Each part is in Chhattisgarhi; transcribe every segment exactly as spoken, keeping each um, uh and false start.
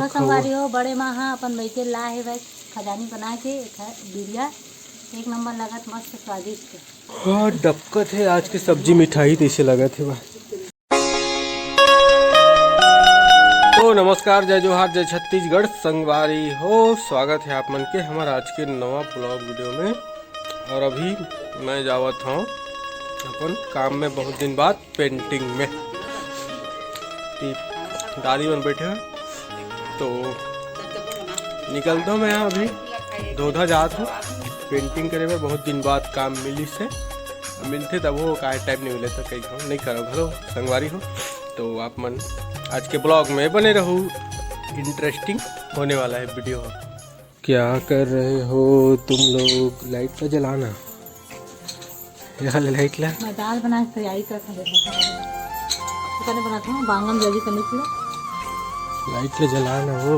तो संगवारी हो, बड़े माँ हा अपन बइठे ला हे भाई खजानी बना के एक बिरिया, एक नंबर लगत, मस्त स्वादिष्ट। हाँ, डबकत हे आज के सब्जी मिठाई, तइसे लगत हे भाई। तो नमस्कार, जय जोहार, जय छत्तीसगढ़ संगवारी हो, स्वागत हे आप मन के हमर आज के नवा ब्लॉग वीडियो में। और अभी मैं जावत हूँ अपन काम में, बहुत दिन बाद पेंटिंग में। ती दादी मन बैठे हैं तो निकलता हूँ मैं यहाँ अभी धोधा जात हूँ पेंटिंग करे बर। बहुत दिन बाद काम मिली से मिलते तब वो काय टाइम नहीं मिले तो कहीं हम नहीं करो घरो संगवारी हो। तो आप मन आज के ब्लॉग में बने रहू, इंटरेस्टिंग होने वाला है वीडियो। क्या कर रहे हो तुम लोग? लाइट तो जलाना। ये वाला लाइट ला। मैं दाल बना के तैयारी करत हूँ। पता नहीं बनाता हूँ, बांगम जल्दी करने के लिए। लाइट ला जलाना वो।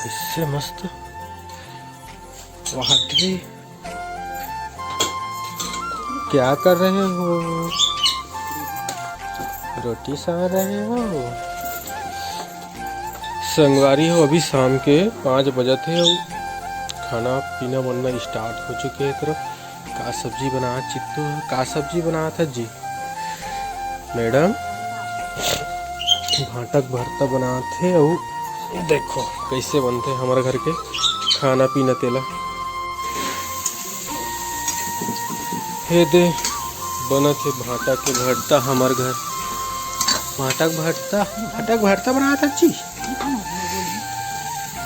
इससे मस्त। वहाँ की क्या कर रहे हो? रोटी सा रहे हो? संगवारी हो, अभी शाम के पाँच बजत हे अउ खाना पीना बनना स्टार्ट हो चुके हे। तरफ का सब्जी बनात चित्तू? का सब्जी बनात हे जी? मैडम भांटा के भरता बनात हे। अउ देखो कैसे बनथे हमर घर के खाना पीना तेला। हे दे बनत हे भांटा के भरता हमर घर। भांटा के भरता, भांटा के भरता बनात हे जी।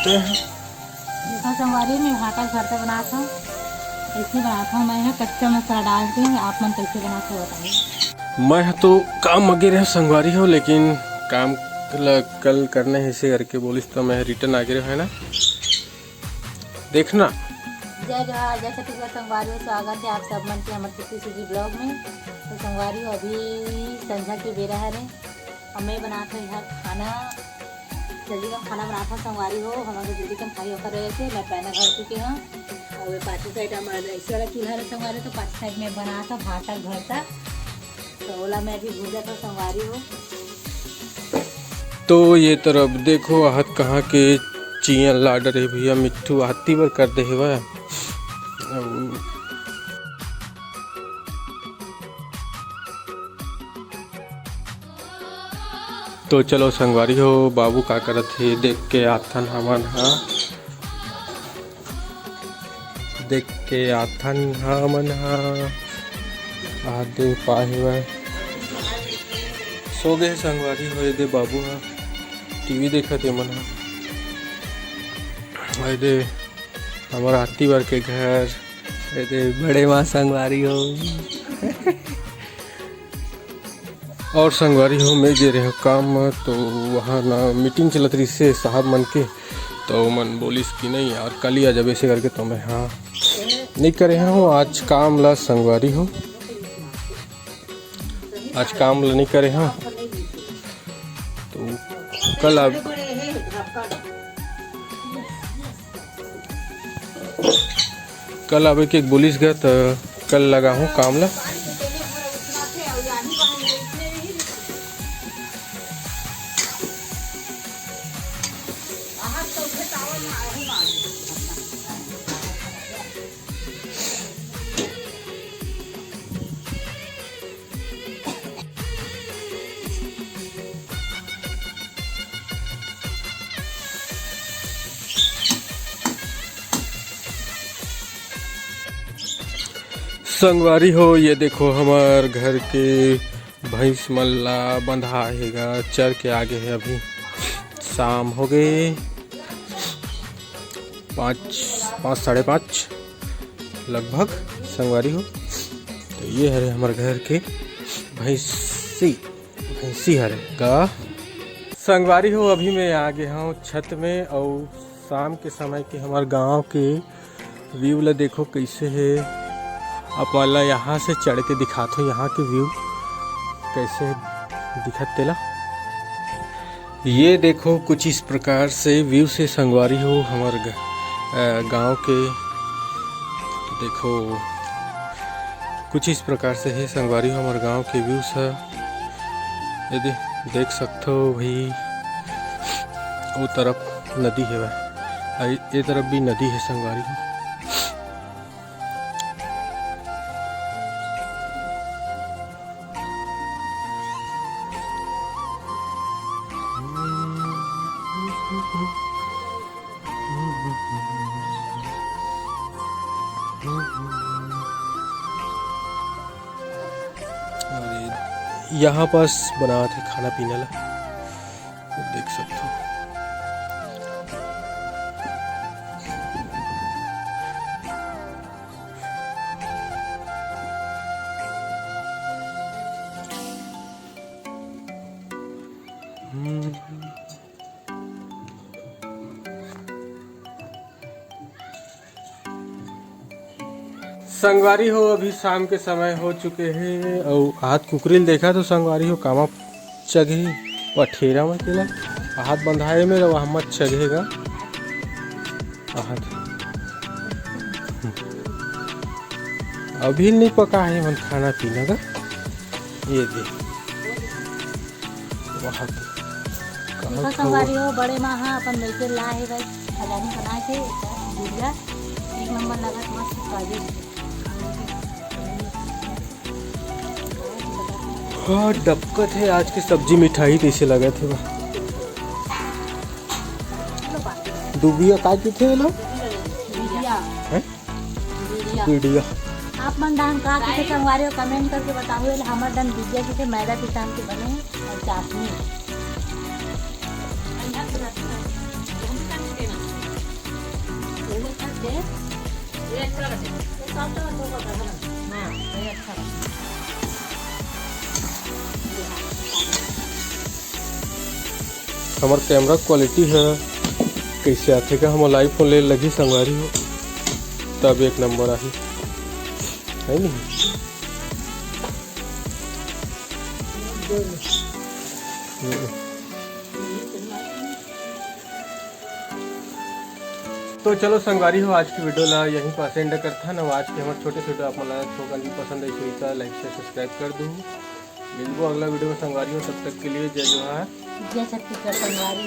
ते देखो संगवारी, मैं भांटा के भरता बनात हूँ। कैसे बनात हूँ मैं ह कच्चा मसाला डाल के, आप मन कैसे बनात हो बताइए। मैं ह तो काम म गे रहे संगवारी हो, लेकिन काम ल कल करना हे इसे करके बोलिस तो मैं रिटर्न आ गे रहे है ना, देखना। जय जोहार, जय छत्तीसगढ़ संगवारी हो, स्वागत है आप सब मन के हमर छत्तीस सूजी ब्लॉग में। तो संगवारी हो, अभी संझा के बेरा हरे, अउ मैं बनात हूँ यहाँ खाना। जल्दी कम खाना बनात हव संगवारी हो, हमन तो जल्दी कम खाई ओकर वजह से मैं पैना भर चुके हव। अउ ये पाछे साइड हमर ऐसे वाला चूल्हा रहे संगवारी, तो पाछे साइड में बनात हव भाटा के भरता, तो ओला मैं अभी भूंजत हव संगवारी हो। तो ये तरफ देखो आहत कहाँ के चियन ला डरे भैया, मिट्ठू आती बर कर दे हेवय। अउ तो चलो संगवारी हो, बाबू का करत हे, देख के आथन हमन हा, देख के आथन हमन हा। आ दे पाहे बर सो गे संगवारी हो, ये दे बाबू हा टीवी देखत हे मन हा। ये दे हमर आती बर के घर, ये दे बड़े माँ संगवारी हो। और संगवारी हो, मैं गे रहे काम में, तो वहाँ ना मीटिंग चलत रहिस हे साहब मन के, तो मन बोलिस कि नहीं यार, कल ही आ जाबे ऐसे करके, तो मैं हाँ नहीं करे हूँ आज काम ला संगवारी हो, आज काम ला नहीं करे हूँ, तो कल अब कल आवे के बोलिस गा, त कल लगाहूँ काम ला। संगवारी हो, ये देखो हमर घर के भैंस मन ला बंधा हे गा, चर के आगे हे। अभी शाम हो गए पाँच, पाँच, साढ़े पाँच लगभग। संगवारी हो, तो ये हरे हमर घर के भैंसी, भैंसी हरे गा। संगवारी हो, अभी मैं आ गए हूँ छत में और शाम के समय के हमर गांव के व्यू ला देखो कैसे हे। आप मन ला यहाँ से चढ़ के दिखात हो, यहाँ के व्यू कैसे दिखत तेला। ये देखो कुछ इस प्रकार से व्यू से संगवारी हो हमर ग-, अ, गांव के। देखो कुछ इस प्रकार से हे संगवारी हो हमर गांव के व्यूज ह। ये दे-, देख सकथो भाई, वो तरफ नदी हवय, अउ ए तरफ भी नदी हे संगवारी हो। अउ यहाँ पास बनात हे खाना पीना ला, देख सकथो। संगवारी हो, अभी शाम के समय हो चुके हे अउ हाथ कुकरी ल देखा तो संगवारी हो, कामा चघे पठेरा में तेला हाथ बंधाए में रवा, हम चघेगा हाथ। अभी नहीं पका है मन खाना पीना का, ये दे। वाह, देखो संगवारी हो, बड़े माँ हा अपन लइके ला हे भाई, खजानी बना के गुड़िया एक नंबर लगत, मस्त स्वादिष्ट। हाँ, डबकत हे आज के सब्जी मिठाई, कइसे लगत हे बा? दुबिया का कहिथे ये लोग? बिडिया। हैं? बिडिया। बिडिया। आप मन डाहन का कहिथे संगवारी हो, comment करके बताहू। ये हमर डाहन बिडिया कहिथे, मैदा पिसान के बने हे अउ चाशनी। हमर camera quality ह कइसे आथे का, हमर iPhone ले लगही संगवारी हो, तब एक नंबर आही, है नहीं? हम्म। तो चलो संगवारी हो, आज की video ला यहीं पास end करथन। आज के हमर छोटे छोटे आप मन ला थोकन भी पसंद आई होही त like से subscribe कर दू। मिलबो अगला video में संगवारी हो, तब तक के लिए जय जोहार। जय छत्तीसगढ़ संगवारी।